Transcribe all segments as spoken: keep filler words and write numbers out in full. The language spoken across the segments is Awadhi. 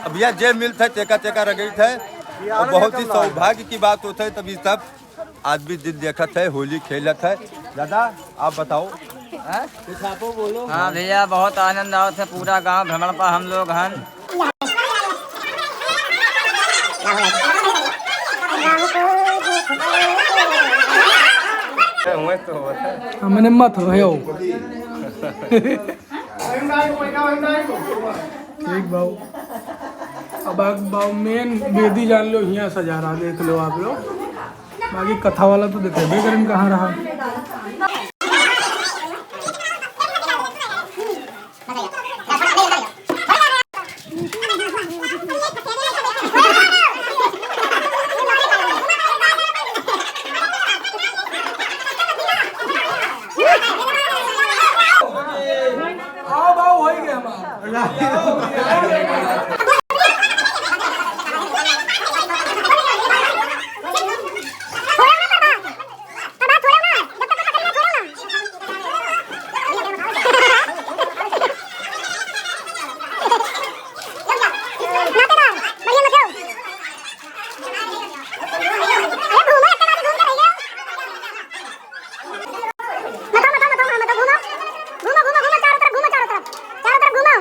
भैया, जे मिलत है, तेका तेका रगड़त है। और बहुत ही सौभाग्य की बात होत है, तभी सब आदमी दिन देखत है, होली खेलत है। दादा, आप बताओ, हैं? कुछ आपो बोलो। हाँ भैया, बहुत आनंद आवत है, पूरा गांव भ्रमण पर हम लोग हन। हुए तो होत है। हमने मत हो। ठीक बाबू, अब आप बाबू मेन वेदी जान लो, हियाँ सजा रहा, देख लो आप लोग। बाकी कथा वाला तो देखेबे करें कहाँ रहा। आओ बाबू, हो ही गया हमारा। बताओ, बताओ, बताओ, हाँ, बताओ, घूमो। घूमो, घूमो, घूमो, चारों तरफ घूमो, चारों तरफ। चारों तरफ घूमो।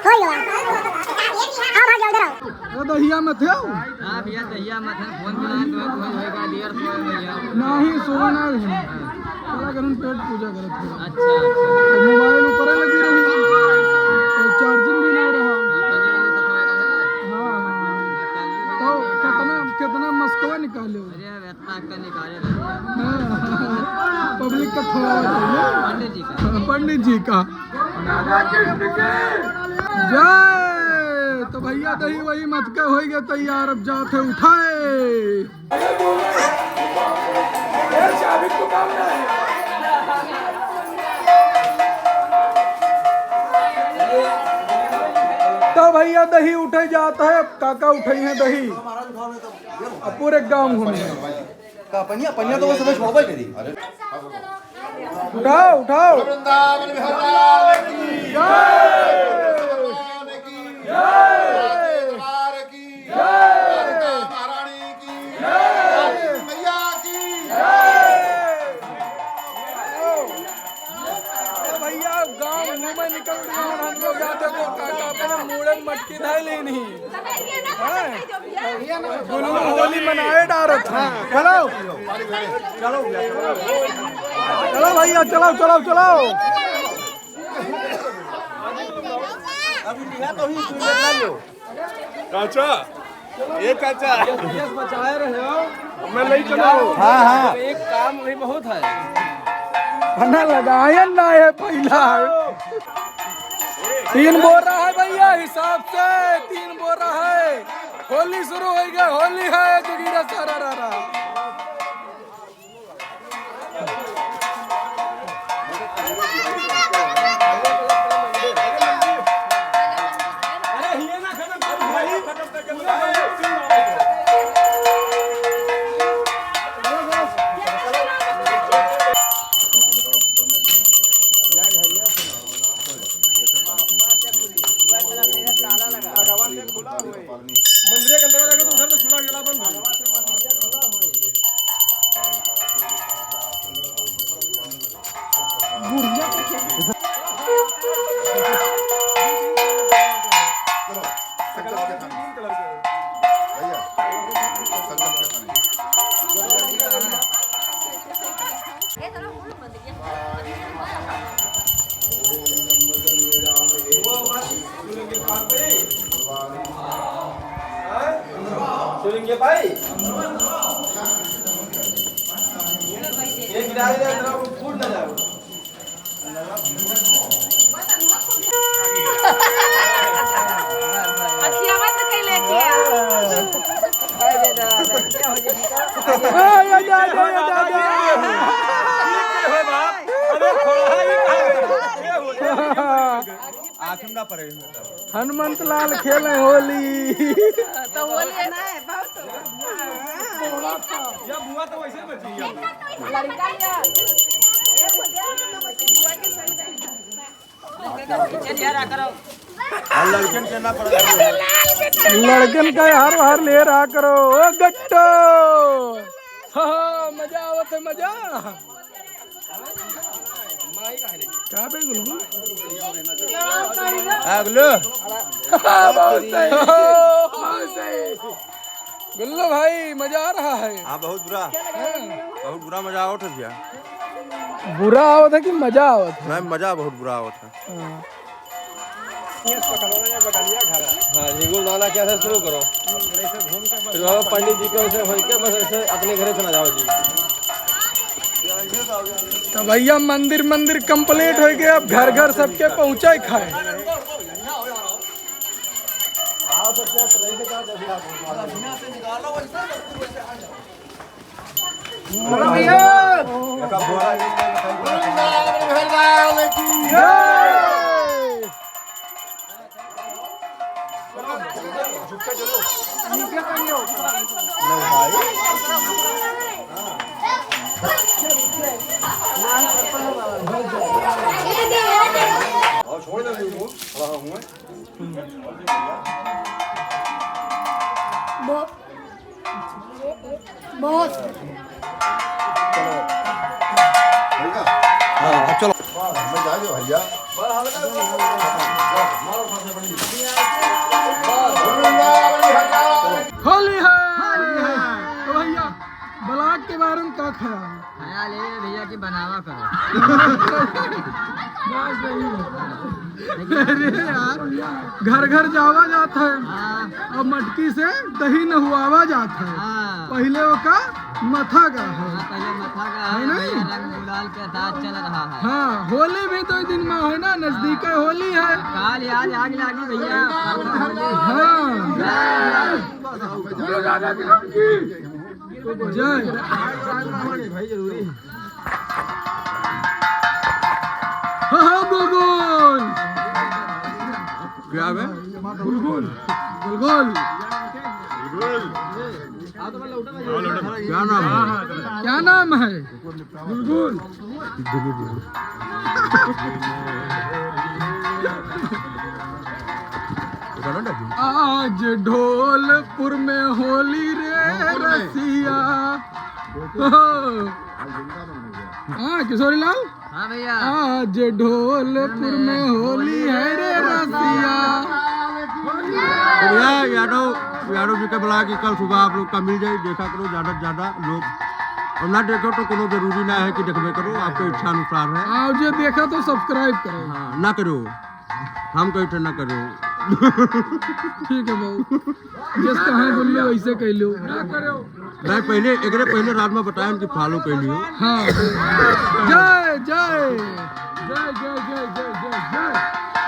हो गया। आओ, भाग जाओ, इधर आओ। अरे दहिया मत हो। हाँ भैया, दहिया मत है, फोन मिला दो, फोन होएगा, डियर फोन भैया। नहीं, सोना है। चला करूँ पेट पूजा करत है। अच्छा, अच्छा। तो मोबाइल ऊपर लगी रही, तो चार्जिंग भी नहीं रहा। हाँ, पहले वाला सफाई रहा है। हाँ, हाँ। तो कितना, कितना मस्कवा निकाले हो? अरे, अब इतना का निकाले रहे। हाँ। पब्लिक का थोड़ा होता है। पंडित जी का। हाँ, पंडित जी का। जय। तो भैया, दही वही मत के होइगे तैयार, अब जात है उठाए। तो भैया, दही उठे जात है, अब काका उठइहैं दही। अब पूरे गांव घूमे। का पनिया, पनिया तो वो सुबह शोभा करी। उठाओ, उठाओ। वृंदावन बिहारी लाल की जय। भगवान की जय। दरबार की जय। राधिका महारानी की जय। मैया की जय। ए भैया, गांव घूमे निकल गए हैं हम लोग, जाते तो काका अपने मूड़े में मटकी धइ लेनी। हैं? गुलू होली मनाए डारत हैं। चलो। चलो भैया, चलो, चलो, चलो। अभी लिहा तो ही, तू ये खा लो। चाचा, ए चाचा। गैस बचाए रहे हो। मैं ले चलो। हाँ, हाँ। एक काम भी बहुत है। खाना लगायन ना है पहला। तीन बोरा है भैया, हिसाब से तीन बोरा है। होली शुरू होइ गई, होली है, जोगीरा सारा रा रा। मंदिर के अंदर जाके तो उधर से खुला गेला बंद हो। सुनेंगे भाई, ये गिरा दे, तेरा फूट ना जाओ। अखिया मत कइले किया। अरे, थोड़ा ही आँख में ना पड़े। हनुमंत लाल खेले होली। तो होली है ना, बहुत। या बुआ तो वैसे बची है। लड़का या। ये बुआ के संग हाँ, लड़कन के ना पड़ा। लड़कन का हर हर ले रहा करो, ओ गट्टो। हाँ, हाँ, मजा आवत है, मजा। का बे गुलगुल? अगलो। हाँ, बहुत सही, बहुत सही। गुल्लू भाई, मजा आ रहा है? हाँ, बहुत बुरा। हाँ। बहुत बुरा मजा आवत है भैया। बुरा आवत है कि मजा आवत है? नहीं, मजा बहुत बुरा आवत है। हाँ। हाँ, झिंगुर दाना क्या से शुरू करो। फिर बाबा पंडित जी के वैसे होई के बस ऐसे अपने घरे चला जाओ जी। तो भैया, मंदिर, मंदिर complete हो गया, अब घर, घर सबके पहुँचे खाए। बहुत। हाँ, अब चलो। मैं जा रही हूँ भैया। होली है। तो भैया, ब्लॉग के बारे में का ख्याल है? ख्याल है भैया कि बनावा करो। बस यही है। अरे यार, घर घर जावा जात है। हाँ। अब मटकी से दही नहुआवा जात है। हाँ। पहिले ओका मथा गा है। हाँ, पहिले मथा गा है, है नहीं? भैया रंग गुलाल के साथ चल रहा है। हाँ, होली भी दो दिन में है ना, नजदीक है, हाँ। होली है। काल याद आग लागी भैया। हाँ। जय। हाँ, हाँ, गुलगुल। क्या है? गुलगुल। गुलगुल। क्या नाम है? क्या नाम है? गुलगुल। आज ढोलपुर में होली रे रसिया। हाँ, किशोरी लाल? हाँ भैया। आज ढोलपुर में होली है रे रसिया। तो भैया, यादव, यादव जी का ब्लॉग कल सुबह आप लोग का मिल जाए, देखा करो ज्यादा से ज्यादा लोग, और ना देखो तो कोनो जरूरी ना है कि देखबे करो, आपके इच्छा अनुसार है। हाँ, जो देखा तो subscribe करो। हाँ, ना करो, हम कहे थे ना करो। ठीक है बाबू, जस कहाँ बोल लो वैसे कह लो। नहीं, पहले, एकरे पहले रात में बताएम कि follow कर लियो। हाँ। जय, जय। जय, जय, जय।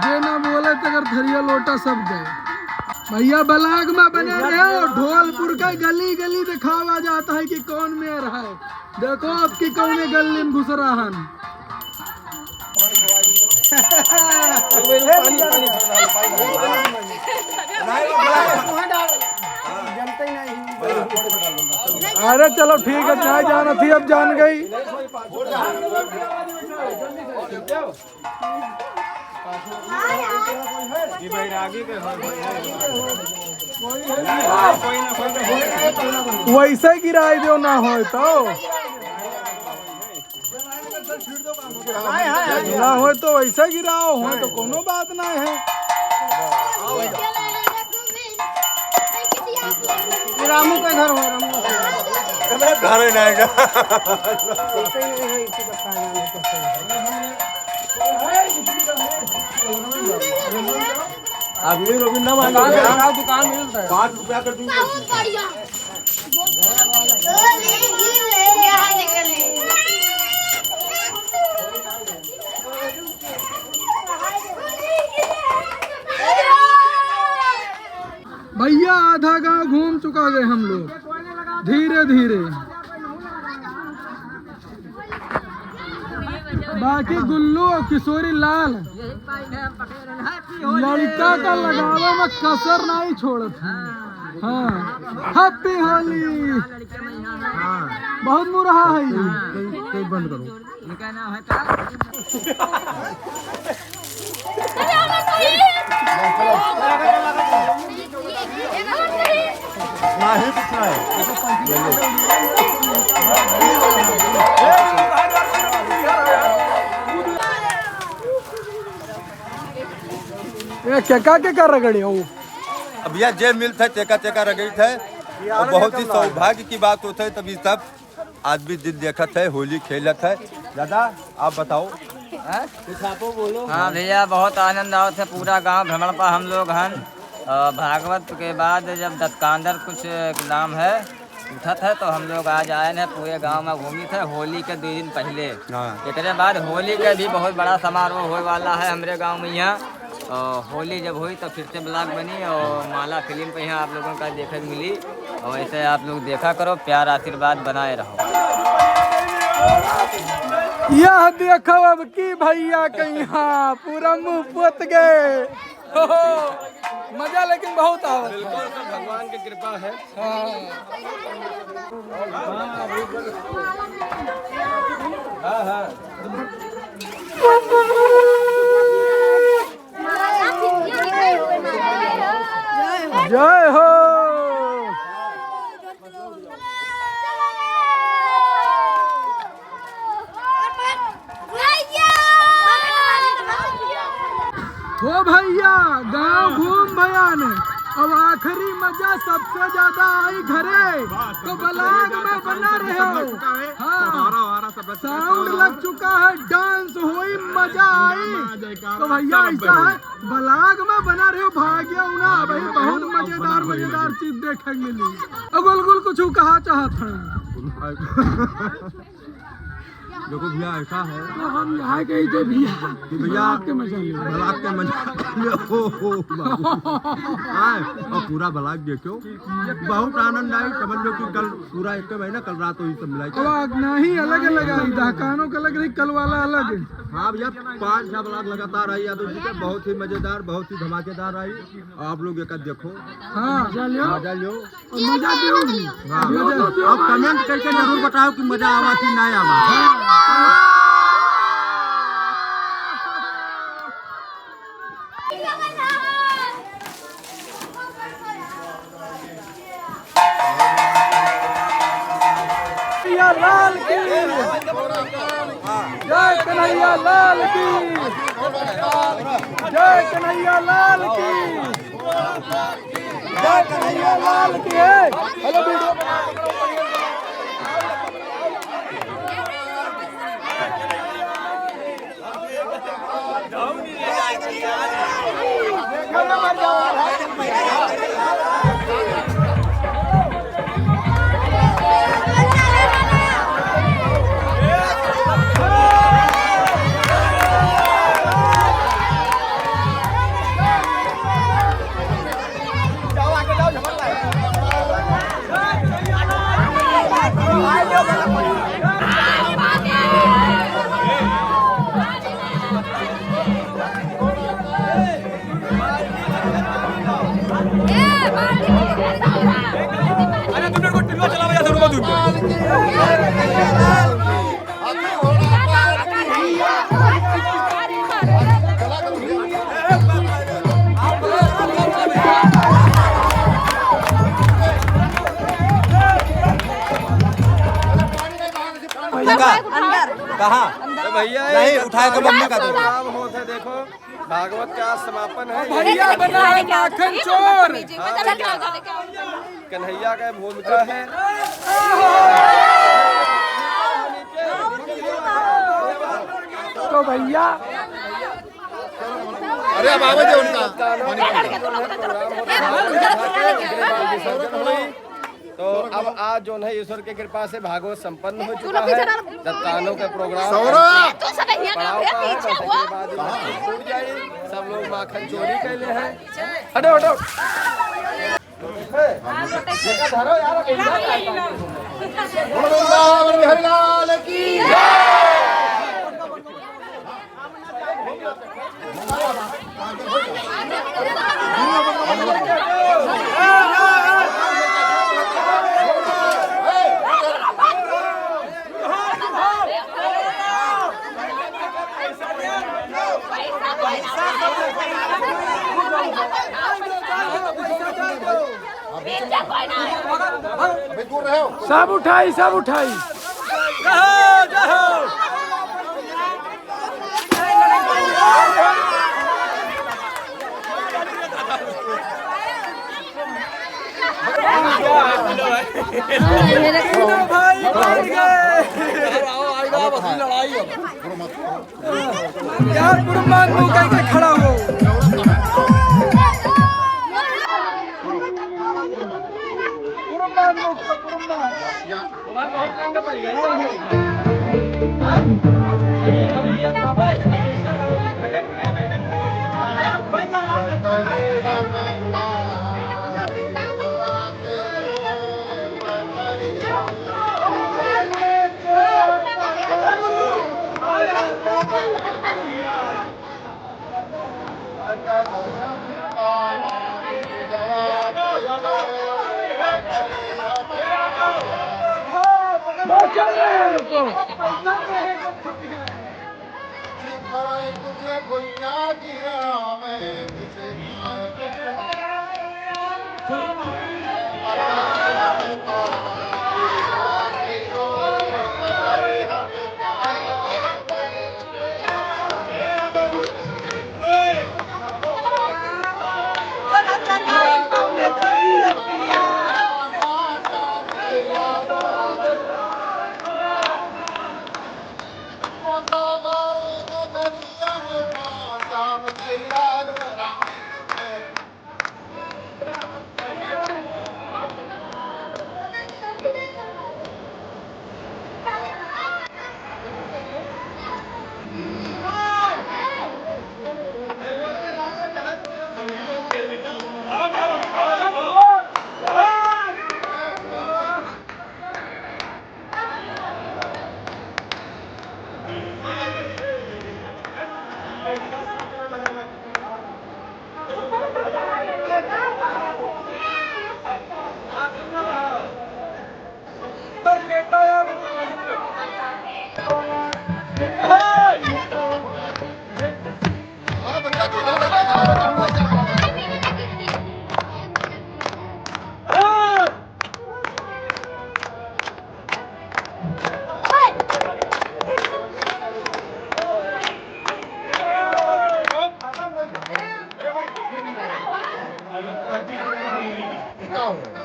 जे ना बोले तो अगर थरिया लोटा सब दे। भैया, ब्लॉग में बने रहो, ढोलपुर का गली गली दिखावा जाता है कि कौन mayor है। देखो, अब की कौने गली में घुस रहा है। अरे चलो ठीक है, चाहे जाना थी, अब जान गई। वैसे गिराई दो ना हो तो। ना हो तो वैसे गिराओ, हो तो कोनो बात ना है। ये रामू का घर हो, रामू का घर। घर है ना। अभी रोबिन ना मांगे। दुकान, दुकान मिलता है। पाँच रुपया का जूस। बहुत बढ़िया। भैया, आधा गांव घूम चुका गए हम लोग, धीरे धीरे। बाकी गुल्लू और किशोरी लाल लड़का का लगावे में कसर नहीं छोड़त है। हाँ, Happy Holi। बहुत मुरहा है ये। कई, कई बंद करो। इनका नाम है का? ये केका केका रगड़े हो? अब यह जे मिलत है, तेका तेका रगड़त है। और बहुत ही सौभाग्य की बात होत है, तभी सब आदमी दिन देखत है, होली खेलत है। दादा, आप बताओ। हैं? कुछ आपो बोलो। हाँ भैया, बहुत आनंद आवत है। पूरा गांव भ्रमण पर हम लोग हन। अ, भागवत के बाद जब दत्कांदर कुछ नाम है, उठत है, तो हम लोग आज आए हैं, पूरे गांव में घूमित है होली के दो दिन पहले। हाँ। एकरे बाद होली के भी बहुत बड़ा समारोह होए वाला है हमरे गांव में यहाँ। और होली जब होई तो फिर से vlog बनी और माला फिल्म पे यहाँ आप लोगों का देखे के मिली। और ऐसे आप लोग देखा करो, प्यार आशीर्वाद बनाए रहो। यह देखो अब की भैया के यहाँ पूरा मुंह पोत गए। मजा लेकिन बहुत आवत है। बिल्कुल, सब भगवान की कृपा है। हाँ। हाँ, हाँ। जय हो। हो भैया, गांव घूम भयान। अब आखिरी मजा सबसे ज्यादा आई घरे, तो vlog में बना रहे हो। हाँ, sound लग चुका है, dance होई, मजा आई। तो भैया ऐसा है, vlog में बना रहे हो, भाग्य उना भाई, बहुत मजेदार मजेदार चीज देखे के मिली। अब गोल गोल कुछ कहा चाहत है। देखो भैया, ऐसा है तो हम यहाँ के ही थे भैया। कि भैया, vlog के मजा लियो। Vlog के मजा लियो। हो, हो, बाबू। हाँ, और पूरा vlog देखो, बहुत आनंद आई। समझ लो कि कल पूरा एक महीना, कल रात वही सब मिला के। अब नहीं, अलग अलग आई, दहकानों का अलग रही, कल वाला अलग है। हाँ भैया, पाँच छह vlog लगातार आई यादव जी के, बहुत ही मजेदार, बहुत ही धमाकेदार आई। आप लोग एक देखो, हाँ, मजा लियो। मजा लियो। मजा देउ भी। हाँ। मजा देउ। अब comment करके जरूर बताओ कि मजा आवा कि नहीं आवा। कन्हैया लाल की। जय कन्हैया लाल की। जय कन्हैया लाल की। जय कन्हैया लाल की। हेलो वीडियो। अरे तुमने को टिल्लो चला भैया, जरूर मत। भैया, कहाँ? अंदर। तो भैया, नहीं, ये उठाए के मम्मी का दे। प्रोग्राम होत है, देखो, भागवत का समापन है। भैया बना है माखन चोर। कन्हैया का भूमिका है। तो भैया, अरे, अब आवे दे उनका। तो अब आज जौन है, ईश्वर के कृपा से भागवत संपन्न हो चुका है। दत्तानों का प्रोग्राम पड़ाव का है, बस एकरे बाद टूट जाई। सब लोग माखन चोरी कैले हैं। हटो, हटो। वृंदावन बिहारी लाल की। सब उठाई, सब उठाई। भाई, भाई, भाई। यार, गुरुमान मुंह कहीं से खड़ा हो। गुरुमान मुंह, गुरुमान।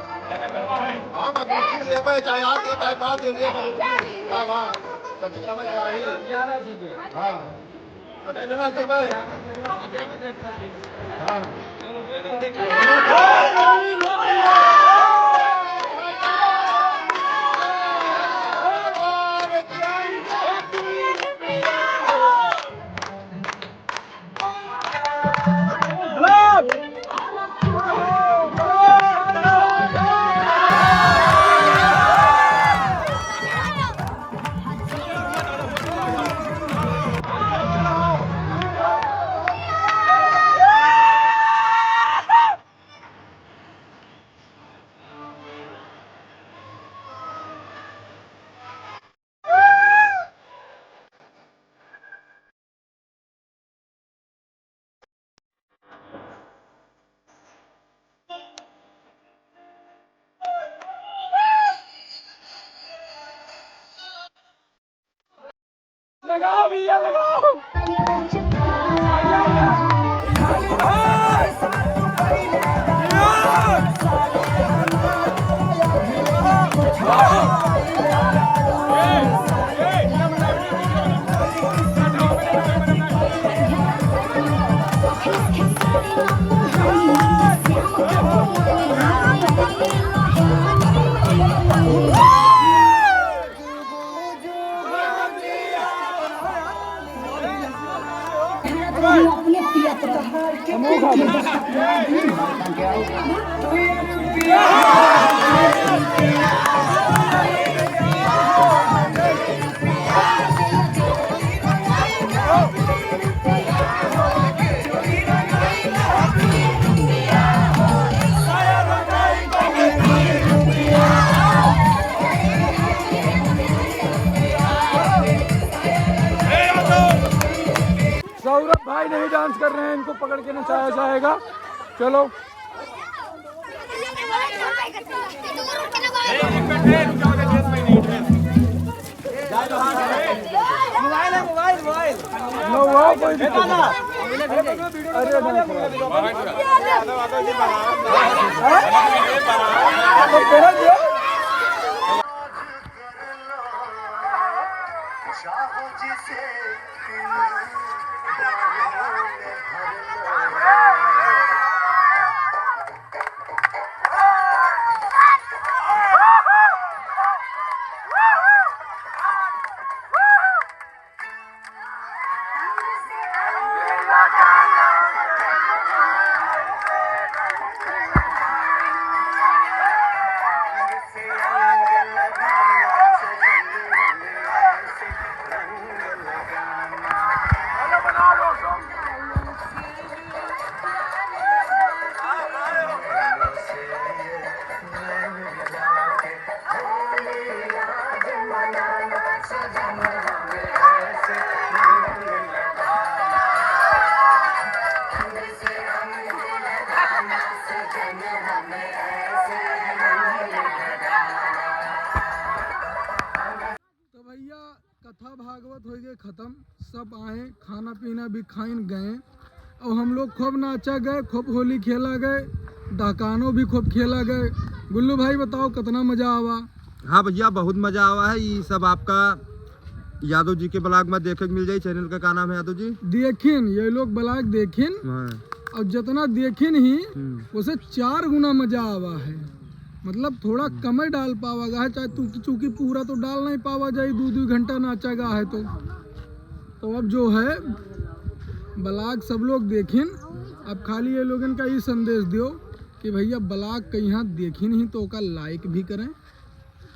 हाँ, मतलब, ठीक है, भाई, चाहे आगे, चाहे बाद में, ये करो। हाँ, हाँ। तो ठीक है, भाई, हाँ। हाँ। लगाओ भैया, लगाओ। सौरभ भाई नहीं डांस कर रहे हैं, इनको पकड़ के नचाया जाएगा। चलो। मोबाइल है, मोबाइल, मोबाइल। ना, वो कोई दिक्कत नहीं। अरे, नहीं। हाँ? तो तेरा दिया? तो भैया, कथा भागवत होइ गए खतम, सब आए, खाना पीना भी खाइन गए, और हम लोग खूब नाचा गए, खूब होली खेला गए, दहकानो भी खूब खेला गए। गुल्लू भाई, बताओ, कितना मजा आवा? हाँ भैया, बहुत मजा आवा है। ये सब आपका यादव जी के vlog में देखे के मिल जाई। Channel का का नाम है, यादव जी? देखिन, ये लोग vlog देखिन, हाँ। और जितना देखिन ही, हम्म। उसे चार गुना मजा आवा है। मतलब, थोड़ा हम्म। कमे डाल पावा गा है, चाहे तू, चूंकि पूरा तो डाल नहीं पावा जाई, दो, दो घंटा नाचा गा है तो। तो अब जो है, vlog सब लोग देखिन। अब खाली ये लोगन का ई संदेश दियो कि भैया, vlog कहीं देखिन ही तो ओका like भी करें,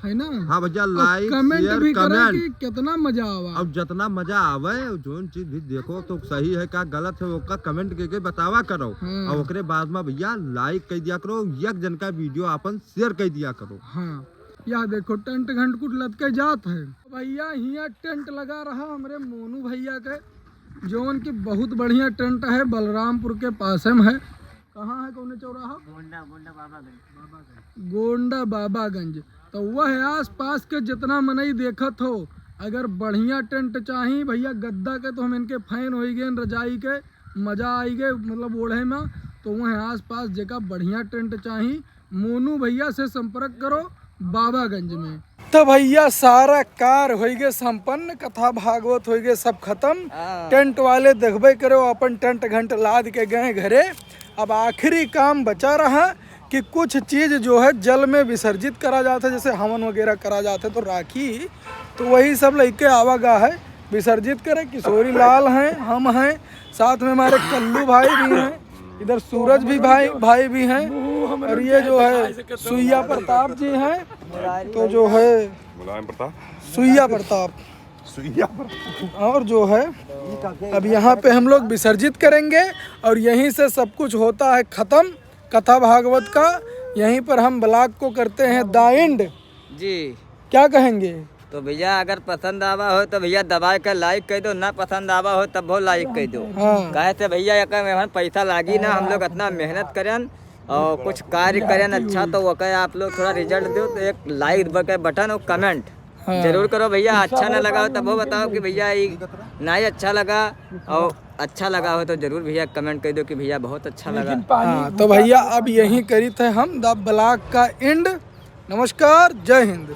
है ना? हाँ भैया, और like, comment share, भी करें comment। कि कितना मजा आवा। अब जितना मजा आवे, जोन चीज भी देखो तो सही है का गलत है, ओका comment करके बतावा करो। हाँ। और ओकरे बाद में भैया, like कर दिया करो, एक जन का video आपन share कर दिया करो। हाँ, या देखो, tent घंट कुट लदके जात है। भैया, हियाँ tent लगा रहा हमरे मोनू भैया के, जोन की बहुत बढ़िया tent है, बलरामपुर के पासे में है। कहाँ है, कौने चौराहा? गोंडा, गोंडा बाबागंज। बाबागंज। गोंडा बाबागंज। तो वह आसपास के जितना मनई देखत हो, अगर बढ़िया tent चाही भैया, गद्दा के, तो हम इनके fan होइ गए, रजाई के, मजा आई गए, मतलब, ओढ़े में। तो वह आसपास जेका बढ़िया tent चाही, मोनू भैया से संपर्क करो बाबागंज में। तो भैया, सारा कार होइ गए संपन्न, कथा भागवत होइ गए सब खतम। हाँ। Tent वाले देखबे करो, अपन tent घंट लाद के गए घरे। अब आखिरी काम बचा रहा कि कुछ चीज जो है जल में विसर्जित करा जात है, जैसे हवन वगैरह करा जात है, तो राखी, तो वही सब लइके आवा गा है विसर्जित करे। किशोरी लाल हैं, हम हैं, साथ में हमारे कल्लू भाई भी हैं, इधर सूरज भी भाई, भाई भी हैं, और ये जो है सुइया प्रताप जी हैं, तो जो है मुलायम प्रताप। सुइया प्रताप। सुइया प्रताप। और जो है, अब यहाँ पे हम लोग विसर्जित करेंगे और यहीं से सब कुछ होता है खत्म कथा भागवत का। यहीं पर हम vlog को करते हैं the end। जी। क्या कहेंगे? तो भैया, अगर पसंद आवा हो तो भैया दबा के like कर दो, ना पसंद आवा हो तब वो like कर दो। हाँ। काहे से भैया, एकर में पैसा लागी ना, हम लोग इतना मेहनत करें और कुछ कार्य करें अच्छा, तो ओके आप लोग थोड़ा result दो, तो एक like के button और comment हाँ। जरूर करो भैया। अच्छा ना लगा हो तब वो बताओ कि भैया ये नहीं अच्छा लगा, और अच्छा लगा हो तो जरूर भैया comment कर दो कि भैया बहुत अच्छा लगा। हाँ, तो भैया अब यहीं करित है हम the vlog का end। नमस्कार, जय हिंद।